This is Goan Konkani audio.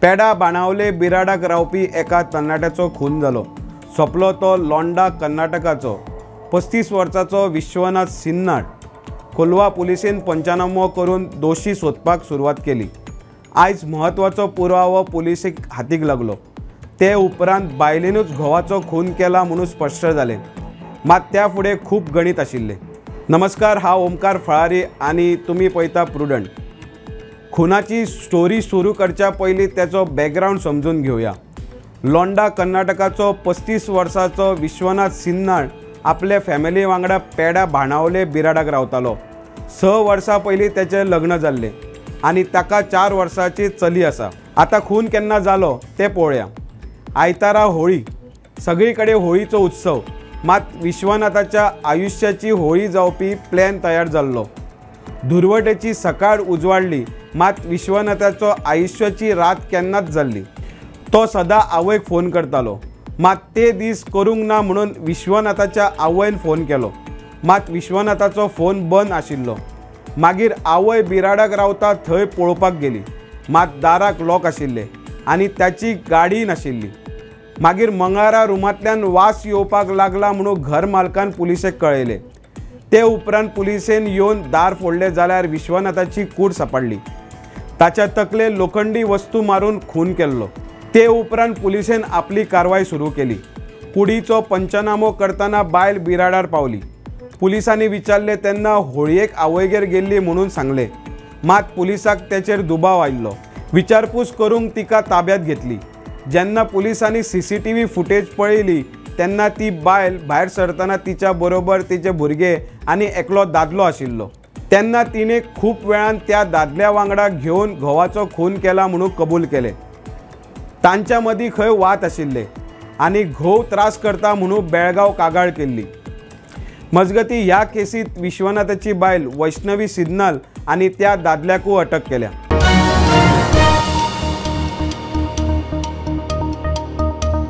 पेडा बाणावले बिराडाक रावपी एका तरणाट्याचो खून जालो. सोंपलो तो लोंडा कर्नाटकाचो 35 वर्सांचो विश्वनाथ सिन्नाड. कोलवा पुलिसेन पंचनामो करून दोशी सोदपाक सुरवात केली. आयज म्हत्वाचो पुरावो पुलिसेक हातीक लागलो. ते उपरांत बायलेनूच घोवाचो खून केला म्हणून स्पश्ट जालें. मात त्या फुडें खूब गणीत आशिल्लें. नमस्कार, हांव ओमकार फळारी आनी तुमी पळयता प्रुडंट. खुनाची स्टोरी सुरू करच्या पयलीं तेचो बॅकग्रावंड समजून घेवया. लोंडा कर्नाटकाचो 35 वर्सांचो विश्वनाथ सिन्नाड आपले फॅमिली वांगडा पेडा बाणावले बिराडाक रावतालो. 6 वर्सां पयलीं तेचें लग्न जाल्लें आनी ताका 4 वर्सांची चली आसा. आतां खून केन्ना जालो तें पळोवया. आयतारा होळी, सगळी कडेन होळीचो उत्सव. मात विश्वनाथाच्या आयुष्याची होळी जावपी प्लॅन तयार जाल्लो. दुर्वटेची सकाळ उजवाडली, मात विश्वनाथाचो आयुष्याची रात केन्नाच जाल्ली. तो सदां आवयक फोन करतालो, मात ते दीस करूंक ना म्हणून विश्वनाथाच्या आवयन फोन केलो. मात विश्वनाथाचो फोन बंद आशिल्लो. मागीर आवय बिराडाक रावता थंय पळोवपाक गेली, मात दाराक लॉक आशिल्ले आनी ताची गाडी नाशिल्ली. मागीर मंगळारा रुमांतल्यान वास येवपाक लागला म्हणून घर मालकान पुलिसेक कळयलें. ते उपरांत पुलिसेन येवन दार फोडलें जाल्यार विश्वनाथाची कूड सापडली. ताच्या तकले लोखंडी वस्तू मारून खून केल्लो. ते उपरांत पुलिसेन आपली कारवाय सुरू केली. कुडीचो पंचनामो करतना बायल बिराडार पावली. पुलिसांनी विचारले तेन्ना होळयेक आवयगेर गेल्ली म्हणून सांगले. मात पुलिसाक तेचेर दुबाव आयिल्लो. विचारपूस करूंक तिका ताब्यात घेतली. जेन्ना पुलिसांनी CCTV footage पळयली तेन्ना ती बायल भायर सरतना तिच्या बरोबर तिचे भुरगे आनी एकलो दादलो आशिल्लो. तेन्ना तिणें खूब वेळान त्या दादल्या वांगडा घेवन घोवाचो खून केला म्हणून कबूल केलें. तांच्या मदीं खंय वाद आशिल्ले आनी घोव त्रास करता म्हणून बेळगांव कागाळ केल्ली. मजगती ह्या केसींत विश्वनाथाची बायल वैष्णवी सिन्नाल आनी त्या दादल्याकूय अटक केल्या.